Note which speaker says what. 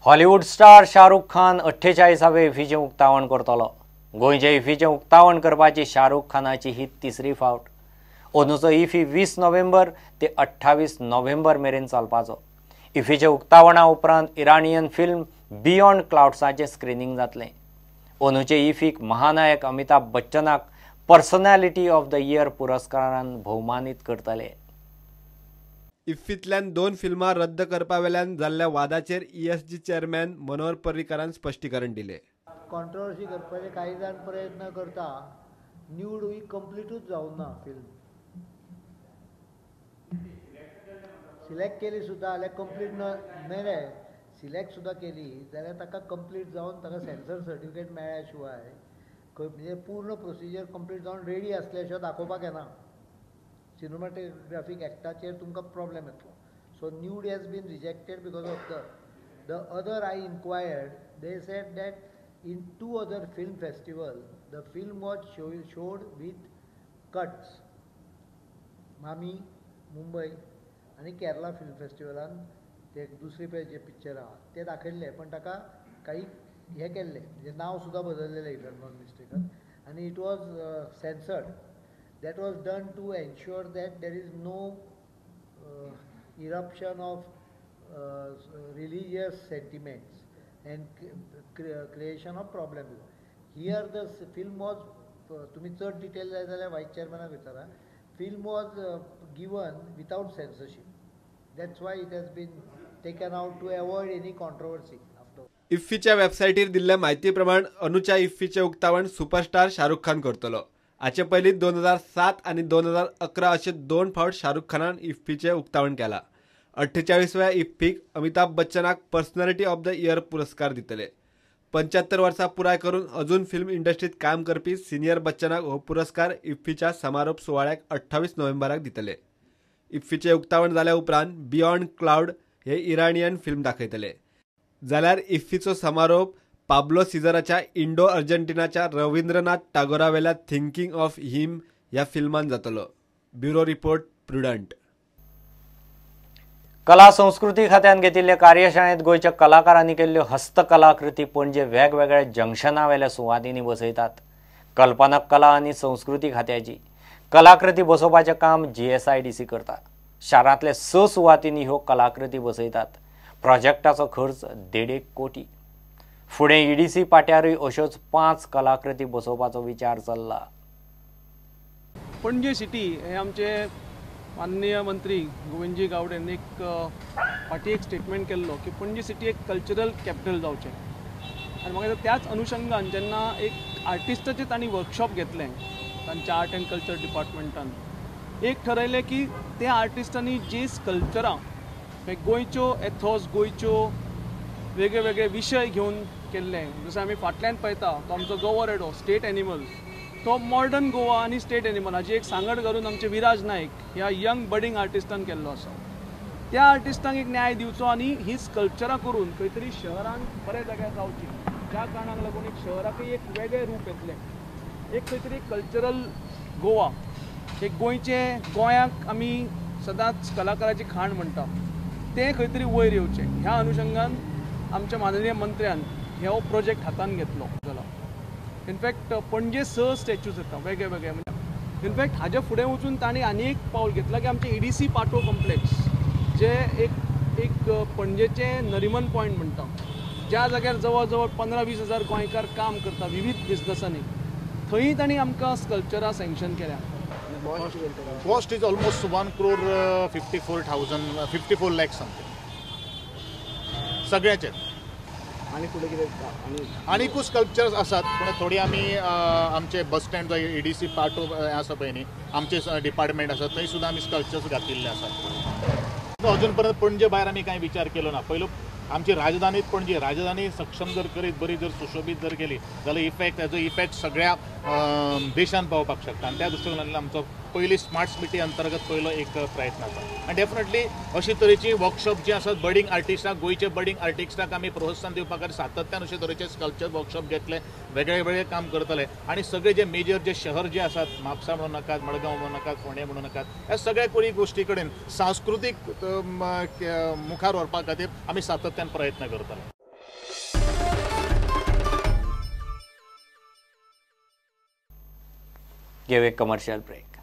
Speaker 1: Hollywood star Shahrukh Khan 48व्या इफ्फीचें उक्तावण करतलो. गोंयच्या इफ्फीचें उक्तावण करपाची शाहरुख खानाची ही तिसरी फावट. अंदूचो इफ्फी 20 नोव्हेंबर ते 28 नोव्हेंबर मेरेन चलपाचो. इफ्फीच्या उक्तावणा उपरांत इराणियन फिल्म बियॉन्ड क्लाउड्साचें स्क्रिनींग जातलें. अंदूचे इफ्फीक महानायक अमिताभ बच्चनाक पर्सनॅलिटी ऑफ the year पुरस्कारान भोवमानीत करतले.
Speaker 2: इफ्फींतल्यान 2 फिल्मां रद्द करपावेल्यान जाल्ल्या वादाचेर ईएसजी चेअरमॅन मनोहर पर्रीकारान स्पश्टीकरण दिले.
Speaker 3: कॉन्ट्रोवर्सी करपाचे काही जाण प्रयत्न करता. न्यूड ही कंप्लीटूच जावंक ना फिल्म. सिलेक्ट केली सुद्दां जाल्यार कंप्लीट न्हय रे, सिलेक्ट सुद्दां केली जाल्यार ताका कंप्लीट जावन ताका सेन्सर सर्टिफिकेट मेळ्ळ्या शिवाय खंय म्हणजे पूर्ण प्रोसिजर कंप्लीट जावन रेडी आसल्या शिवाय दाखोवपाक येना. सिनेमॅटोग्राफीक एक्टाचेर तुमकां प्रॉब्लेम येतलो. So Nude has been rejected because of the other. I inquired, they said that in 2 other film festival the film was showed with cuts. Mami Mumbai आनी केरला फिल्म फेस्टिवलान ते दुसरे पळय जे पिक्चर आहा ते दाखयल्ले, पण ताका काही हे केल्ले म्हणजे नांव सुद्दां बदललेलें if I am not mistaken, आनी it was censored. That was done to ensure that there is no eruption of religious sentiments and creation of problem. Here the film was, तुमी चड डिटेल जाय जाल्यार वायस चेअरमॅनाक विचारा, film was given without censorship. That's why it has been taken out to avoid any controversy.
Speaker 2: इफ्फीच्या वेबसायटीर दिल्ल्या म्हायती प्रमाण अंदूच्या इफ्फीचें उक्तावण superstar Shahrukh Khan करतलो. हाचे पयलीं 2007 आनी 2011 अशे 2 फावट शाहरुख खानान इफ्फीचें उक्तावण केलां. 48व्या इफ्फीक अमिताभ बच्चनाक पर्सनॅलिटी ऑफ the year पुरस्कार दितले. 75 वर्सां पुराय करून अजून फिल्म इंडस्ट्रीत काम करपी सिनियर बच्चनाक हो पुरस्कार इफ्फीच्या समारोप सुवाळ्याक 28 नोव्हेंबराक दितले. इफ्फीचें उक्तावण जाल्या उपरांत बियॉन्ड क्लाउड हे इराणियन फिल्म दाखयतले. जाल्यार इफ्फीचो समारोप पाब्लो सिजराच्या इंडो अर्जेंटिनाच्या रवींद्रनाथ टागोरावेल्या थिंकिंग ऑफ हिम ह्या फिल्मान जातलो. Bureau report, Prudent.
Speaker 1: कला संस्कृती खात्यान घेतिल्ले कार्यशाळेंत गोंयच्या कलाकारांनी केल्ल्यो हस्तकलाकृती पणजे वेगवेगळ्या जंक्शनावेल्या सुवातींनी बसयतात. कल्पना कला आनी संस्कृती खात्याची कलाकृती बसोवपाचें काम GSIDC करता. शारांतल्या 6 सुवातींनी ह्यो कलाकृती बसयतात. प्रोजेक्टाचो खर्च 1.5 कोटी. फुडें EDC पाट्यारूय अश्योच 5 कलाकृती बसोवपाचो विचार चल्ला.
Speaker 4: पणजे सिटी हे आमचे माननीय मंत्री गोविंदजी गावडे यांनी एक फाटीं एक स्टेटमेंट केल्लो की पणजी सिटी एक कल्चरल कॅपिटल जावचें, आनी म्हाका त्याच अनुशंगान जेन्ना एक आर्टिस्टाचें तांणी वर्कशॉप घेतलें तांच्या आर्ट एंड कल्चर डिपार्टमेंटान, एक ठरयलें की त्या आर्टिस्टांनी जी स्कल्पचरां गोंयच्यो एथॉस, गोंयच्यो वेगळे वेगळे विशय घेवन केल्ले, जशें आमी फाटल्यान पळयता तो आमचो गवो रेडो स्टेट एनिमल, तो मॉडर्न गोवा आनी स्टेट एनिमल हाजी एक सांगड घालून आमचे विराज नायक ह्या यंग बडींग आर्टिस्टान केल्लो आसा. त्या आर्टिस्टांक एक न्याय दिवचो आनी ही स्कल्पचरां करून खंय तरी शहरान बऱ्या जाग्यार जावची, ज्या कारणाक लागून एक शहराकय एक वेगळें रूप येतलें, एक खंय तरी कल्चरल गोवा, एक गोंयचें, गोंयाक आमी सदांच कलाकाराची खाण म्हणटा तें खंय तरी वयर येवचें. ह्या अनुशंगान आमच्या माननीय मंत्र्यान हो प्रोजेक्ट हातान घेतलो जाला. इनफॅक्ट पणजे 6 स्टॅच्यूज येता वेगळे वेगळे, म्हणजे इनफॅक्ट हाज्या फुडें वचून तांणी आनी एक पावल घेतलां की आमचें EDC पाटो कॉम्प्लेक्स जे एक एक पणजेचें नरिमन पॉयंट म्हणटा, ज्या जाग्यार जवळ जवळ 15-20 हजार गोंयकार काम करता विविध बिजनसांनी, थंय तांणी आमकां स्कल्पचरां सँक्शन केल्या.
Speaker 5: Cost is almost 1 crore 54,000, 54 lakh something सगळ्याचे.
Speaker 6: आनी फुडें कितें
Speaker 5: आनीकूय स्कल्पचर्स आसात, पूण थोडी आमी आमचे बस स्टँड जो EDC पाटो आसा पळय न्ही, आमचे डिपार्टमेंट आसा थंय सुद्दां आमी स्कल्पचर्स घातिल्ले आसात. अजून पर्यंत पणजे भायर आमी कांय विचार केलो ना. पयलो आमची राजधानीत पणजे, राजधानी सक्षम जर करीत बरी जर सुशोबीत जर केली जाल्यार इफेक्ट, ताजो इफेक्ट सगळ्या देशान पावपाक शकता. आनी त्या दृश्टिकोनांतल्यान आमचो पयली स्मार्ट सिटी अंतर्गत पयलो एक प्रयत्न आसा. आनी डेफिनेटली अशी तरेची वर्कशॉप जी आसात बडींग आर्टिस्टाक, गोंयचे बडींग आर्टिस्टाक आमी प्रोत्साहन दिवपा खातीर सातत्यान अशे तरेचे स्कल्पचर वर्कशॉप घेतले, वेगळे वेगळे काम करतले. आनी सगळे जे मेजर जे शहर जे आसात, म्हापसा म्हणूं नाकात, मडगांव म्हणूं नाकात, फोंडें म्हणूं नाकात, ह्या सगळ्या कोरी गोश्टी कडेन सांस्कृतीक मुखार व्हरपा खातीर आमी सातत्यान प्रयत्न करतले.
Speaker 1: घेऊ एक कमर्शियल ब्रेक.